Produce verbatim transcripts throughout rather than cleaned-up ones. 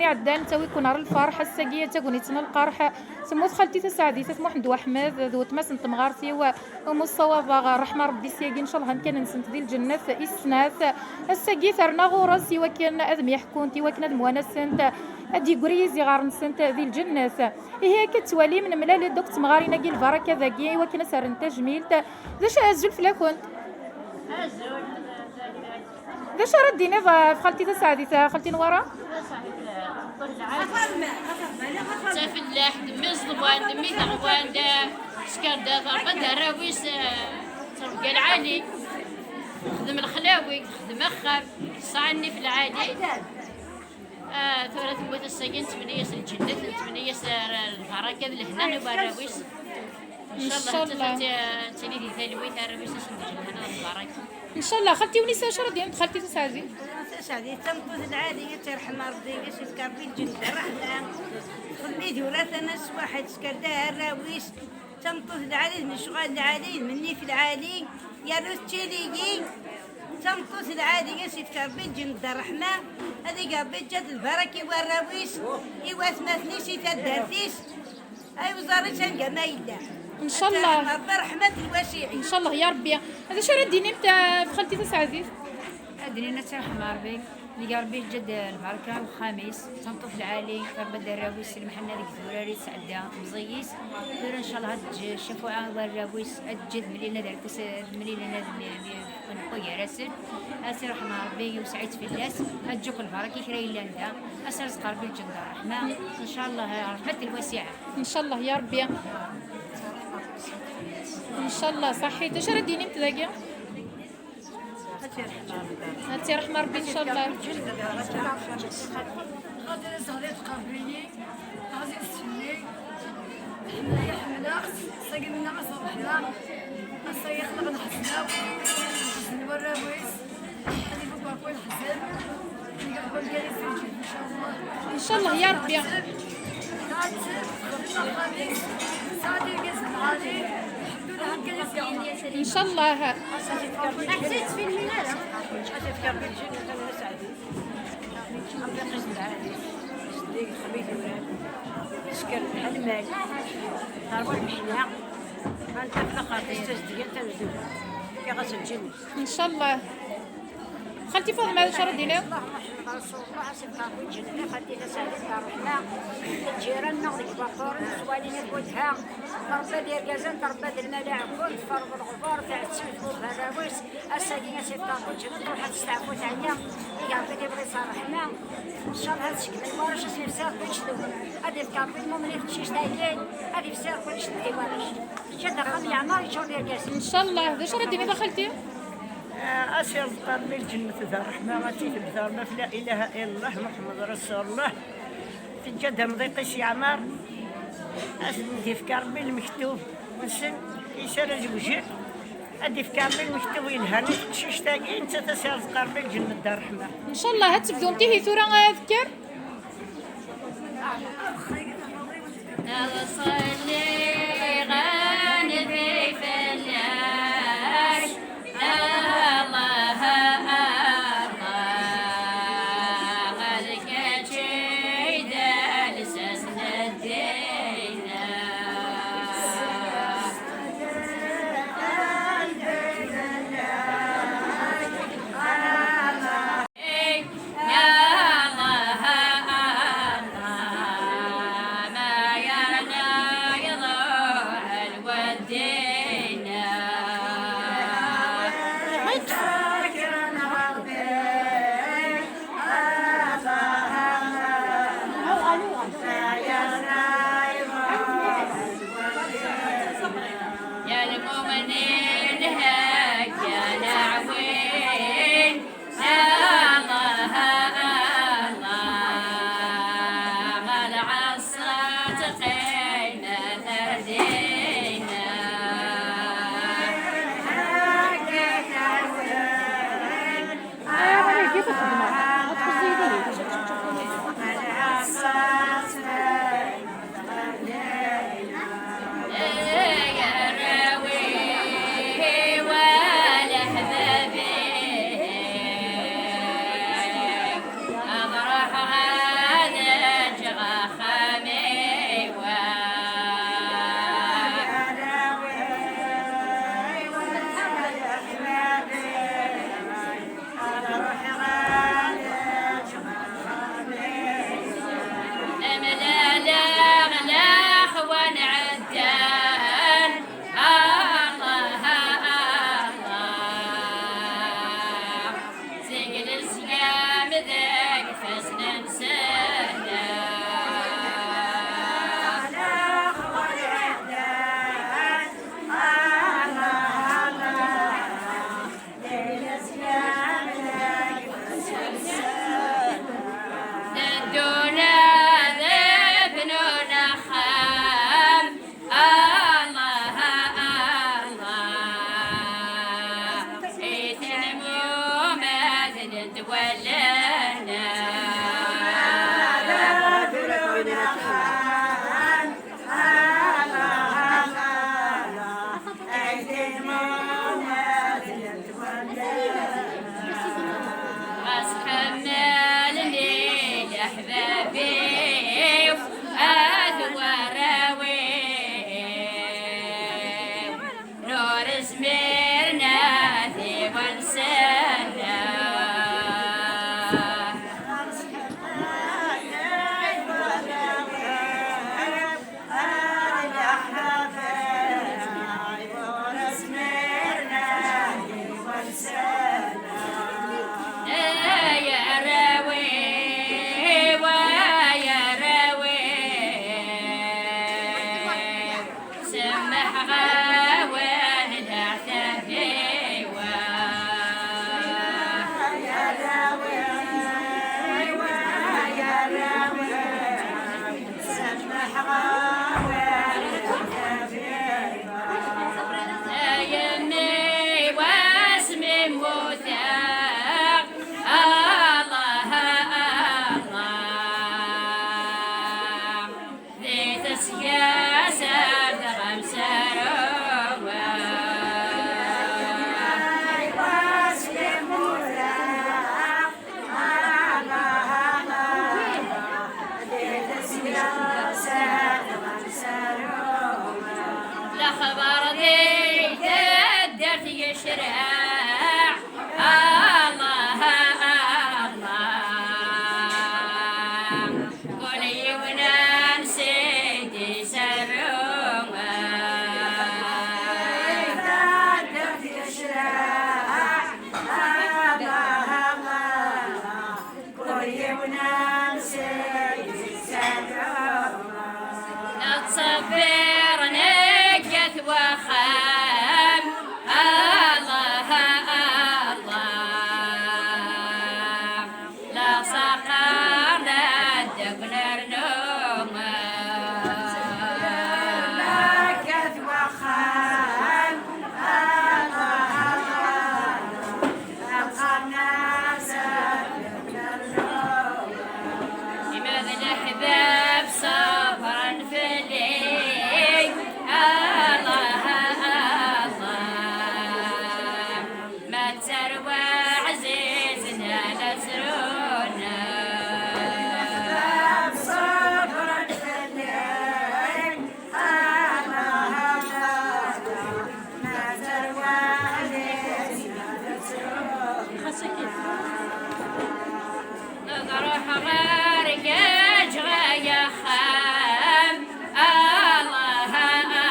iɛeddan, tawi-ken ɣer lferḥ. Ass-agi d tagnit n lqerḥ, temmut xalti Taseɛdit At Muḥend Waḥmed d weltma-s n temɣart-iw, Umu Ṣṣawab, ṛṛeḥma Ṛebbi syagi, ncallah amkan-nsent di lǧennet, i snat. Ass-agi terna ɣur-s i wakken ad myeḥkunt, i wakken ad mwanasent, ad d-yeggri iziɣer-nsent di lǧennet. Ihi akka tettwalim, nemlal-d akk d temɣarin-agi lbaraka dagi i wakken ad s-rrent tajmilt. D acu, azul fell-akent. D acu ara d-tiniḍ ɣef xalti Taseɛdit, xalti Nwara? D tafellaḥt, d mmi ẓeḍwan, d mmi teɣwan, d skerdat, Rebbi ad d arraw-is, eh, ttrebga lɛali. Texdem lexlawi, texdem axxam, tesɛa nnif lɛali. Ah, tura tewwet ass-agi, nettmenni-as lǧennet, nettmenni-as, eh, lbaraka d lehna i warraw-is. Ncallah. Ncallah. Ttili di talwit, arraw-is asen-d lehna d lbaraka. Ncallah. Xalti Wnisa, acu ara d-tiniḍ xalti Taseɛdit? Taseɛdit d tameṭṭut lɛali, ad tt-irḥem Rebbi, ad s-ifk Rebbi lǧennet ṛṛeḥma. Txeddem idurar tama s waḥed, teskerda arraw-is. D tameṭṭut lɛali, d lecɣal lɛali, d nnif lɛali, yernu tettili-yi. D tameṭṭut lɛali, ad s-ifk Rebbi lǧennet d ṛṛeḥma, ad ig Rebbi ǧǧat lbaraka i warraw-is, i watmaten-is, i taddart-is, ay uẓar-is anga ma yella. Ncallah. Ad tt-irḥem Rebbi ṛṛeḥma n lwasiɛin. Ncallah ya Rebbi. D acu ara d-tinimt, eh, ɣef xalti Taseɛdit? Ad d-nini ad tt-irḥem Rebbi. Deg Rebbi yeǧǧa-d lbarka i uxxam-is, d tameṭṭut lɛali, Rebbi ad d arraw-is s lemḥenna deg idurar i tesɛedda, meẓẓiyit. Tura ncallah ad teǧǧ ccafuɛa i warraw-is, ad teǧǧ ad mlilen ad rkes, ad mlilen ad m-, m-, wway gar-asen. Ad tt-irḥem Rebbi, iwseɛ-itt fell-as, ad teǧǧ akk lbaraka i kra yellan da, ad s-irẓeq Rebbi lǧennet ṛṛeḥma, ncallah ṛṛeḥma d lwasiɛa. Ncallah ya Rebbi. Ncallah, ṣaḥḥit. Acu ara d-tinimt dagi? Ad tt-irḥem Rebbi, ncallah. Xaṭer azal tqerreb-iyi, ɛziz fell-i, ḥemmleɣ-tt, ṣagi mennaɣ-as ṛṛeḥma, ass-a yexleq lḥezn akk, lḥezn n warraw-is, ad ifuk akk lḥezn, ad ifuk akk lḥezn, ncallah ya Rebbi. Ncallah. Ncallah. Xalti Faḍma, d acu ara d-tiniḍ? Lǧiran-nneɣ deg Baqur, swalin akk welha. Tṛebba-d irgazen, tṛebba-d lmala ɛeggun, tferḍ leɣbar, tɛetteb, tbub arraw-is. Ass-agi, a Sidi Ṛebbi, ǧǧet, tṛuḥ ad testeɛfu, teɛya. Ig Ṛebbi ad ibɣi s ṛṛeḥma. Ncallah ad seggmen warrac, ad s-ifsi Ṛebbi lejdud. Ad ifk Ṛebbi lmumen i teqcict-agi, ad ifsi Ṛebbi lejdud i warrac. Teǧǧa-d axxam yeɛmer, yeččur d irgazen. Ncallah. D acu ara d-tiniḍ a xalti? Ah, ad s-irẓeq Ṛebbi lǧennet d ṛṛeḥma, ad tt-itbet Ṛebbi ɣef la ilaha illallah Muḥemmed Rasulullah. Teǧǧa-d amḍiq-is yeɛmer, ad s-d-ifk Ṛebbi lmektub-nsen, is ara zewjen, ad d-ifk Ṛebbi lmektub yelhan i teqcict-agi, nettat ad s-irẓeq Ṛebbi lǧennet d ṛṛeḥma. Ncallah, ad tebdumt ihi tura, ad kker. Ad ṣelliɣ a Nnbi fell-ak, Allah, Allah, d kečč i d lsas n ddin. يا المؤمنين هكا نعوين. الله، الله، العصا تقينا تهدينا. Lexbar di taddart yecreɛ, Allah, Allah. Kul yiwen ansi d-iserru. Nettṣebbir nekkat waxxam. Allah, Allah. La saqar la deg nernu. Nekkat waxxam. Allah, Allah. Ima d leḥbab ṣebren fell-i, Allah, Allah. Ma d tarwa ɛzizen ala ttrun. Leḥbab ṣebren fell-i, Ad ruḥeɣ ar gaǧ ɣer axxam. Allah, Allah.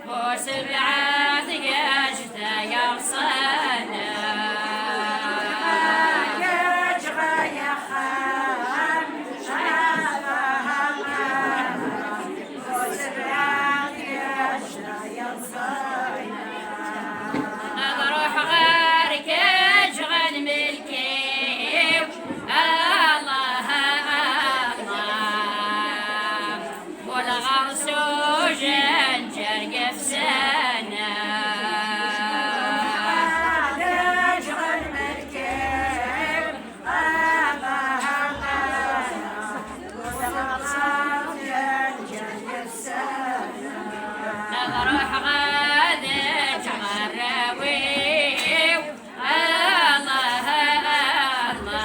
Bu sebɛa tgaǧ tayeɣṣan. Gaǧ ɣer axxam. Allah, Allah. Ad ruḥeɣ ar gaǧ ɣer lmelk-iw. Allah, Allah. Wala ɣer sujan ǧergefsan. Gaǧ ɣer lmelk-iw. Ad ruḥeɣ ad ǧǧeɣ arraw-iw. Allah, Allah.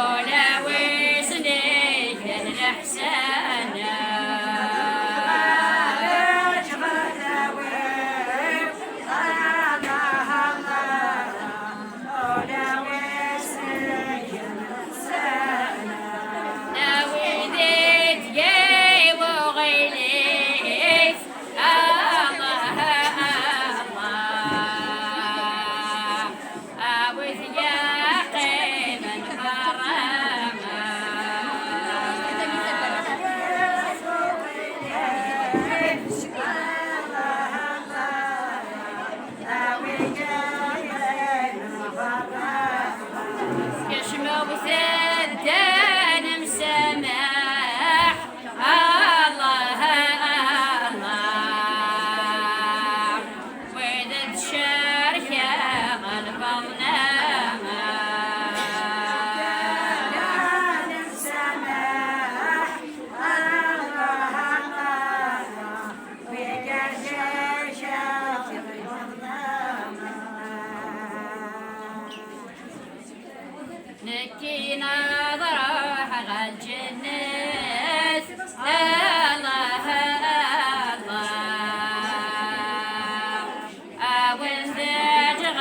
Ulawi s-nnigen leḥsana. Ad ǧǧeɣ arraw-iw. Allah, Allah. Kecmeɣ-d ad nemsamaḥ. Allah, Allah. Wid d-cerkeɣ lbaḍna. Ad nemsamaḥ. Allah, Allah. Nekkin ad ruḥeɣ ɣer lǧennet. Allah, Allah. Awen-d ǧǧeɣ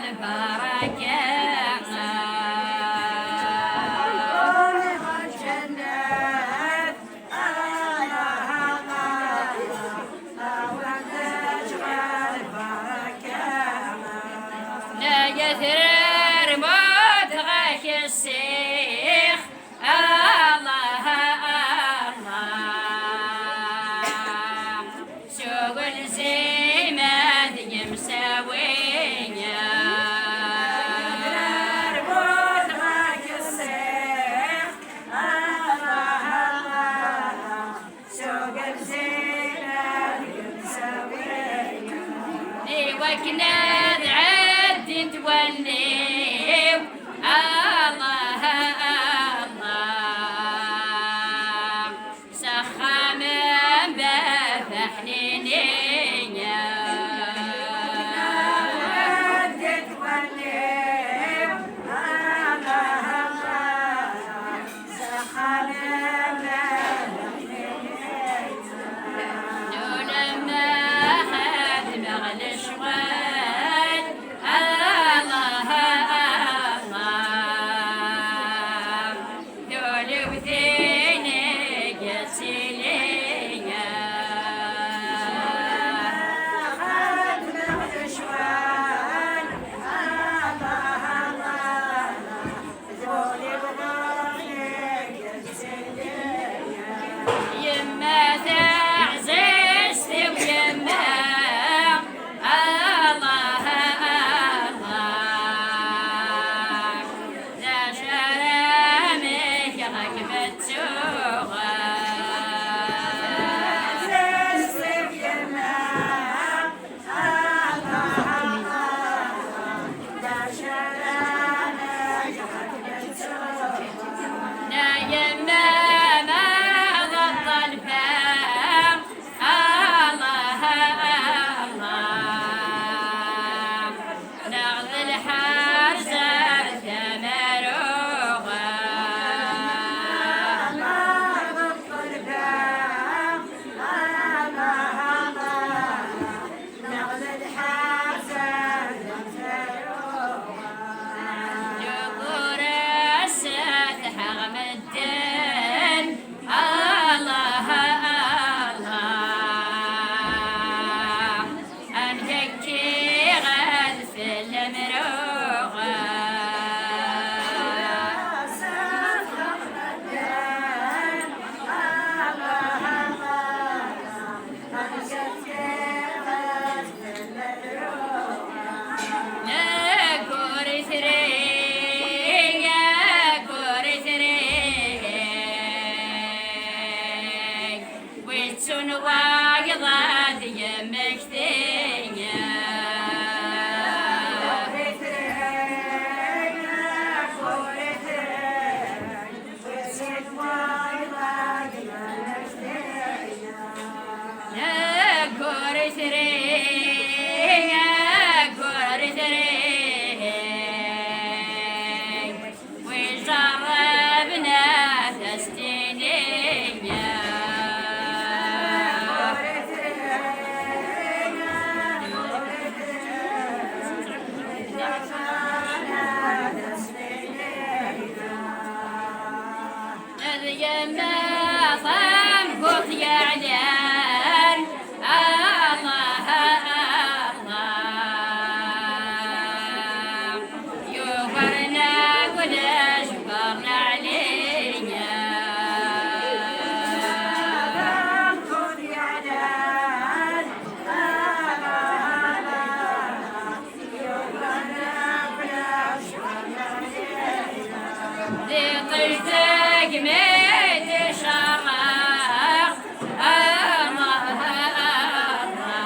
lbaraka. Naya trar mut ɣak ssiɣ. Allah, Allah. Neɣ d lḥerz ar tamaruɣa. Yugur asetḥaɣ medden. Allah, Allah. Amek akka ad fell-am ruɣeɣ? Aggur itreg, aggur itreg. Wi ttun wayeḍ ad yemmekti. Aggur itreg, aggur itreg. Wi ijerrben ad as-tini. Ad yemma tamgut yeɛlan. Allah, Allah. Yugar-aneɣ ulac ɣer leɛliya. Di ṭij tegmi d-icerreq. Allah, Allah.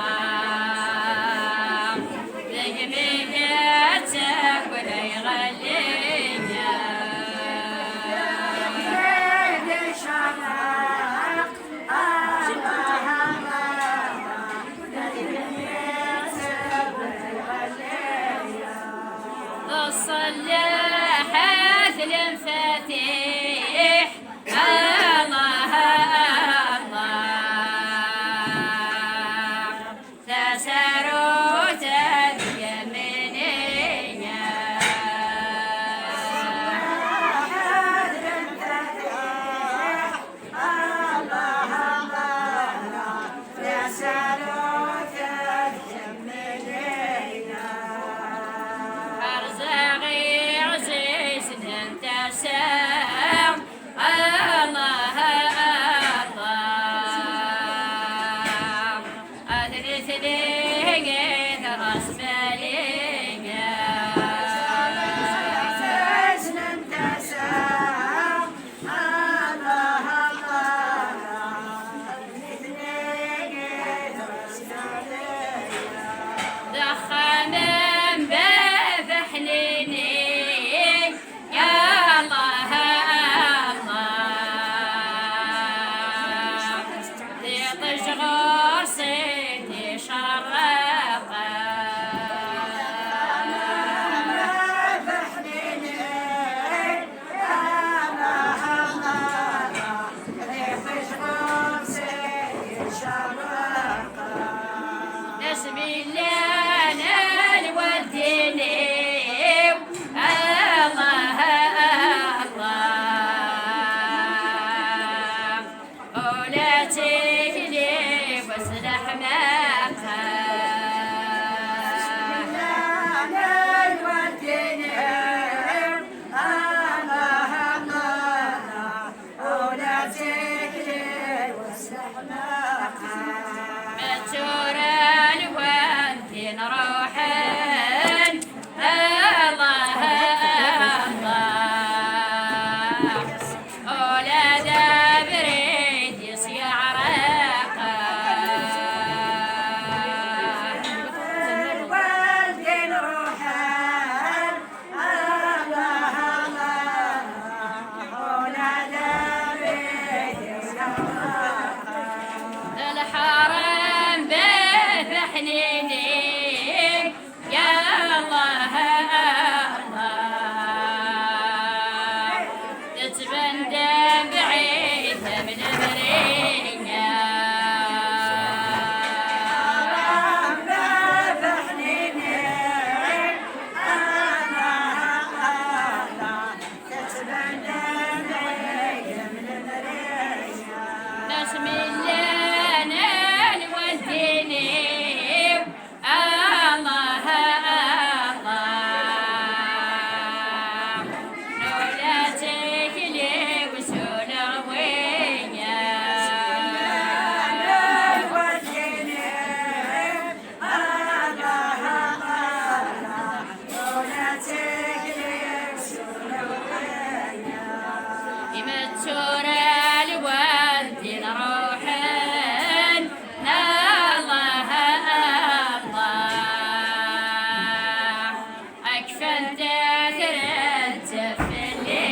Deg mi yettagad ay ɣalliya. Ṣṣalaḥat lemfatix. Tban-d mebɛid am lemri-ya. Asmi llan lwaldin-iw, Allah, Allah, nula tikli-w s uleɣwi-ya. Imettura lwaldin ruḥen, Allah, Allah, akfan-d atrad fell-i.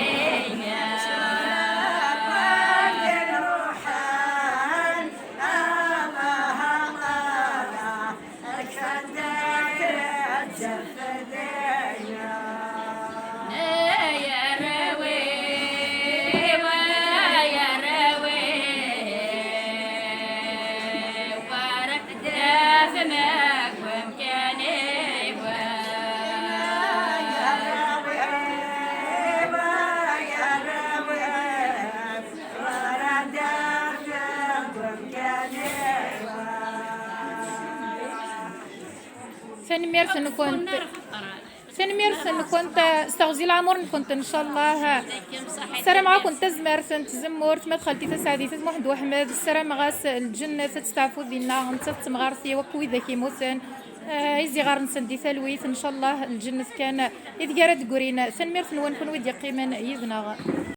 Ay arraw-iw, ay arraw-iw, waraq dafem akk wamkan-iw. Tanemmirt-nkent. Tanemmirt-nkent s teɣzi lɛemur-nkent, ncallah. Ssarameɣ-akent tazmert n tzemmurt, ma d xalti Taseɛdit At Muḥend Weḥmed, ssarameɣ-as lǧennet ad testeɛfu dinna, nettat d temɣart-iw akk widak yemmuten, eh, iziɣar-nsen di talwit, ncallah lǧennet kan ideg ara d-ggrin. Tanemmirt-nwen kunwi d-yeqqimen yid-neɣ.